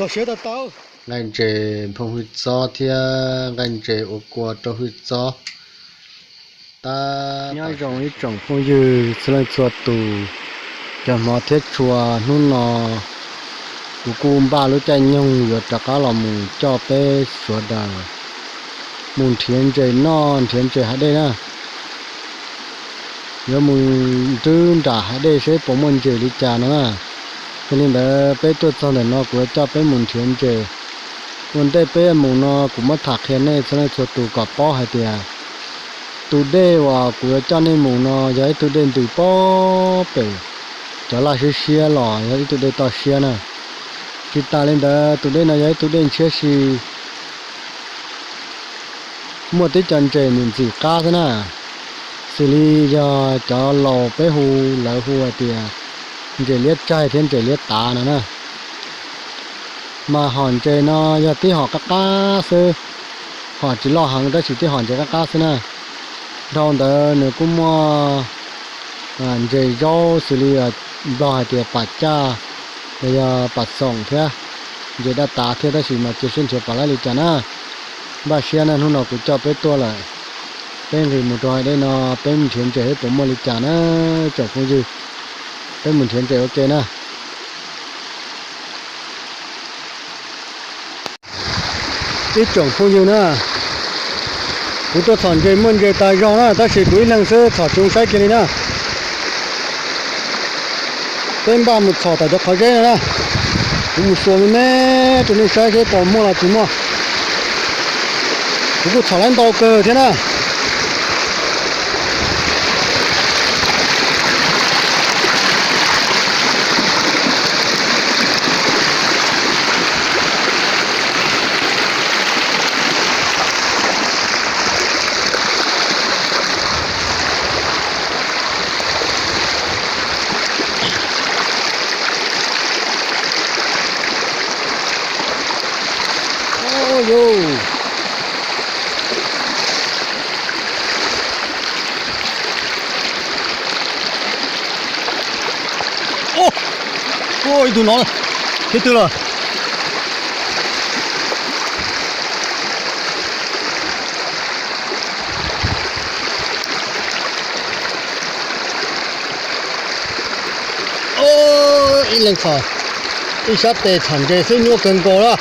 Nqaij ntses nphoo hwj txob thiab nqaij ntses ua kua rau hwj txob. Tab nyob zoo ib tsoom phooj ywg txhua leej txhua tus, cov hmov thiab tshua, hnub no kuv kuj npaj lub caij nyoog yuav rov qab los mus coj peb sawv daws mus nrhiav ntses noj nrhiav ntses hav dej na. Yuav mus nrwb nram hav dej seb puas muaj ntses li cas no na. Yog li ntawd peb tuaj txog ntawm no kuv yuav coj peb mus nrhiav ntses. Ua ntej peb mus no kuv muab tham qhia nej txhua leej txhua tus kom paub hais tias tus dej uas kuv yuav coj nej mus no yog ib tug dej ntws pob pem cov laj siab siab los yog ib tug dej toj siab na. Tsis tas li ntawd tus dej no yog ib tug dej ntshiab si, muaj tib co ntses nws ntxim qab xwb na. Xws li yog cov laus peb hu, lawv hu hais tias ntses liab tsaig thiab ntses liab tav no na. Mas hom ntses no yog tib hom qab qab xwb, hom tsis loj heev tab sis tib hom ntses qab qab xwb na. Dhau ntawd nws kuj muaj ntses zaub xws li nplog hais tias pas caj los yog pas xoom thiab, ntses daj tav thiab tab sis mas cia seb nrhiav pom laib li cas na. Npaj siab na, hnub no kuv coj peb tuaj lawm, peb nqis mus rau hav dej no, peb nrhiav ntses seb puas muaj li cas na tsoom phooj ywg. Peb mus nrhiav ntses ua ke na. Ib tsoom phooj ywg na, kuv tuaj txhom ntses muaj ntses tas zog na tab sis kuv ib leeg xwb txhom tsis zoo saib kiag li na. Peb npaj mus txhom tawm cov qhov zeb no na. Kuv mus xuas me me rau nej saib seb puas muaj los tsis muaj. Kuv kuj txhom laib ntau kawg thiab na. Ib tug no, ib tug los. Ib leeg txhom, ib sab tes txhom ntses xwb nyuaj kawg nkaus lawm.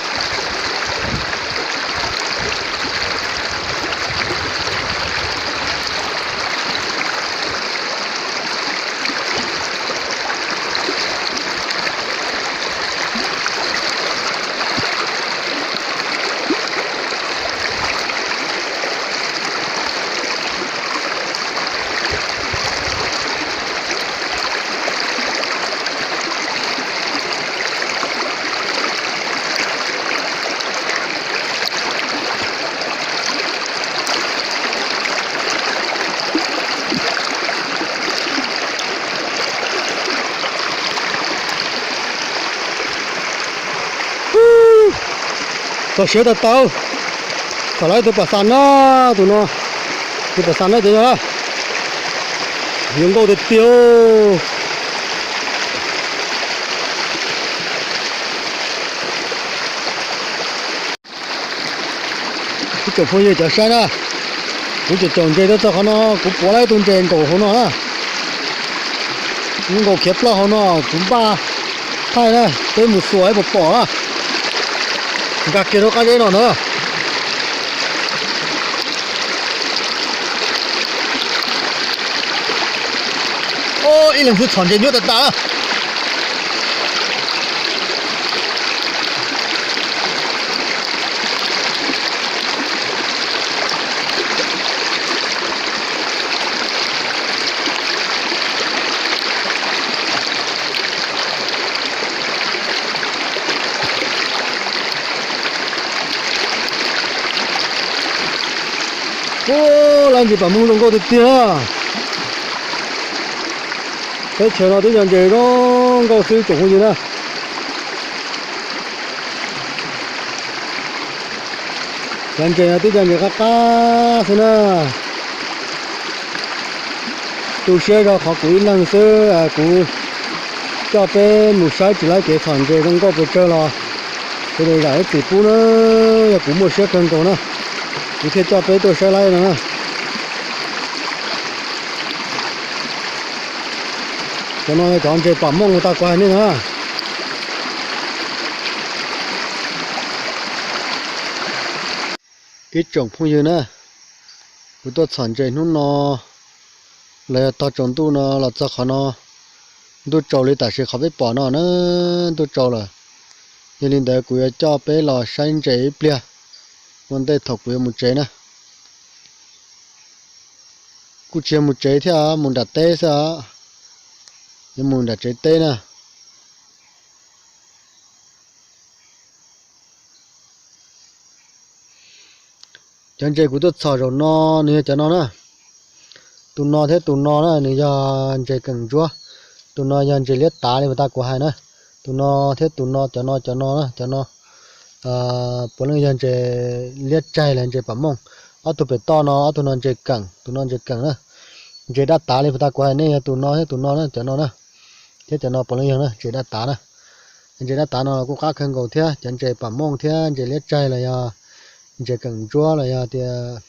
Txog siav tag tau. Txhom lawv tus pas xas no, tus no, tus pas xas no ces yog, yuav nkauj tiag tiag. Ib tsoom phooj ywg cov saib na, kuv caum caum ntses tuaj txog qhov no, kuv puav lawm tus ntses nkaum hauv no na. Nkaus khiav plaws hauv no, kuv npaj thaij na, peb mus xuas ib puas pom na. Nkag kiag rau qab zeb no ntag. Ib leeg xwb txhom ntses nyuaj tas tas. Ub, lawv ntsis pam moo zoo nkauj tiag tiag. Teb chaws no twb yog ntses zoo nkauj xwb tsoom phooj ywg na. Cov ntses no twb yog ntses qab qab xwb na. Tu siab zog qhov kuv ib leeg xwb, kuv coj peb mus saib tsis laib kev txhom ntses zoo nkauj pes tsawg los Peb zam ib txim pub na, yog kuv muaj siab kawg nkaus na, kuv thiaj coj peb tuaj saib laib no na. Cov no yog cov ntses pam mooj tag kuv hais nej na. Ib tsoom phooj ywg na, kuv tuaj txhom ntses hnub no los yog tog tsaus ntuj no los txog qhov no, ntuj tsaus li tam sim qhov peb pom no na, ntuj tsaus lawm. Yog li ntawd kuv yuav coj peb los saib ntses ib pliag ua ntej thaum kuv yuav mus tsev na. Kuj tsis yog mus tsev thiab, mus nram teb xwb os, yuav mus nram tsev teb na. Cov ntses kuv tuaj txhom zaum no nws yog cov no na. Tus no thiab tus no na nws yog ntses keem ntsuab. Tus no yog ntses liab tav li puas tas kuv hais na. Tus no thiab tus no, cov no, cov no na, cov no puav leej yog ntses liab tsaig los ntses pam mooj. Ob tug pem toj no, ob tug no ntses keem, tus no ntses keem na. Ntses daj tav li puas tas kuv hais nej yog tus no thiab tus no na, cov no na, thiab cov no puav leej yog na ntses daj tav na. Ntses daj tav no kuj qab kawg nkaus thiab, cov ntses pam mooj thiab ntses liab tsaig los yog ntses keem ntsuab los yog tias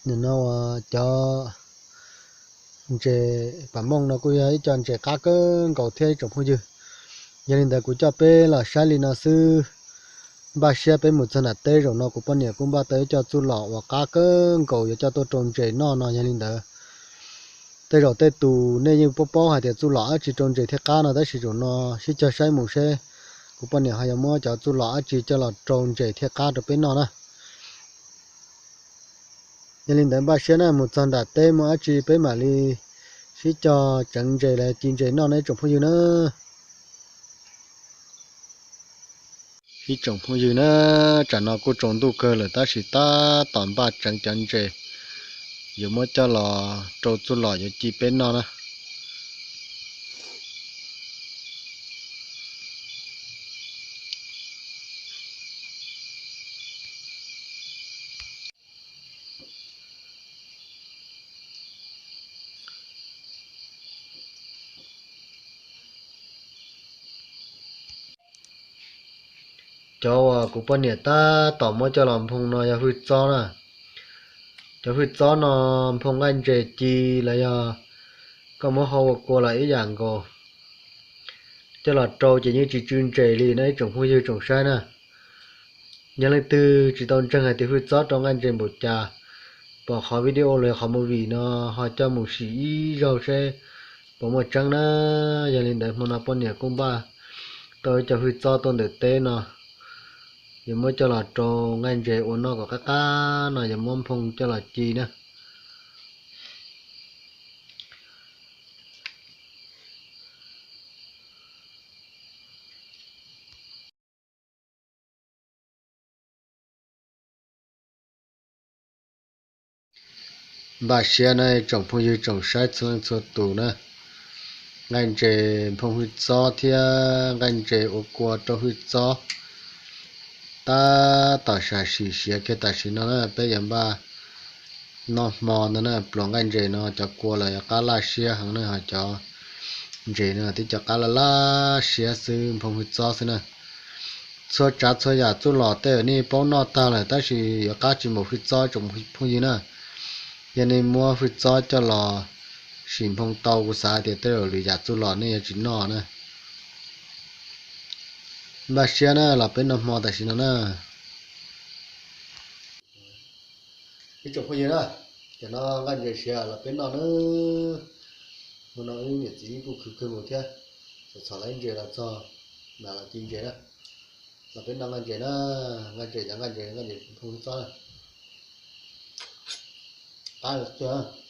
nim no uas cov ntses pam mooj no kuj yog ib co ntses qab kawg nkaus thiab ib tsoom phooj ywg. Yog li ntawd kuv coj peb los saib li no xwb. Npaj siab peb mus txog nram teb, zaum no kuv poj niam kuj npaj tau ib co txuj lom uas qab kawg nkaus yuav coj tuaj rau ntses noj no. Yog li ntawd tej zaum tej tus nej yeej paub paub hais tias txuj lom dab tsi rau ntses thiaj qab no, tab sis zaum no sib cog saib mus seb kuv poj niam ho yuav muab cov txuj lom dab tsi coj los rau ntses thiaj qab rau peb noj na. Yog li ntawd npaj siab na, mus txog nram teb muaj dab tsi peb mam li sib cog tseev ntses los ci ntses noj na ib tsoom phooj ywg na. Ib tsoom phooj ywg na, tsam no kuj tsaus ntuj kawg lawm tab sis tab tom npaj tseev cov ntses yuav muab coj los rau txuj lom yuav ci peb noj na. Cov uas kuv poj niam tab tom muab coj los nphoo no yog hwj txob na. Cov hwj txob no nphoo nqaij ntses ci los yog koj muab hau ua kua los ib yam nkaus. Coj los rau ces yeej tsis tsw ntses li no ib tsoom phooj ywg tsoom saib na. Yog leej twg tsis tau ntseeg hais tias hwj txob rau nqaij ntses npaum cas, pom qhov video los yog qhov movie no ho coj mus sim ib zaug seb puas muaj tseeb na. Yog li ntawd hmo no poj niam kuj npaj tau ib co hwj txob tuaj ntawm teb no, yuav muab coj los rau nqaij ntses ua noj kom qab qab no yuav muab nphoo coj los ci na. Npaj siab na tsoom phooj ywg tsoom saib txhua leej txhua tus na. Nqaij ntses nphoo hwj txob thiab nqaij ntses ua kua rau hwj txob tab tom sam sim siav kiag tam sim no na. Peb yuav npaj noj hmo ntag na. Pluas nqaij ntses no cov kua los yuav qab laj siab heev na, ho cov ntses no twb cov qab laj laj siab xwb, nphoo hwj txob xwb na. Txhua tsav txhua yam txuj lom tej nej paub noj tag lawm tab sis yuav qab tsis npaum hwj txob tsoom phooj ywg na. Yog nej muab hwj txob coj los sim nphoo tau kuv xav tias tej zaum lwm yam txuj lom nej yuav tsis noj na. Npaj siab na, los peb noj hmo tam sim no na. Ib tsoom phooj ywg na, ces no nqaij ntses siav los peb noj na. Hmo no wb niam txiv kuj khwv kawg nkaus thiab, txhom txhom tau ib ntses los txog mam los ci ntses na. Los peb noj nqaij ntses na, nqaij ntses, cov nqaij ntses, nqaij ntses nphoo hwj txob na. Qab tiag.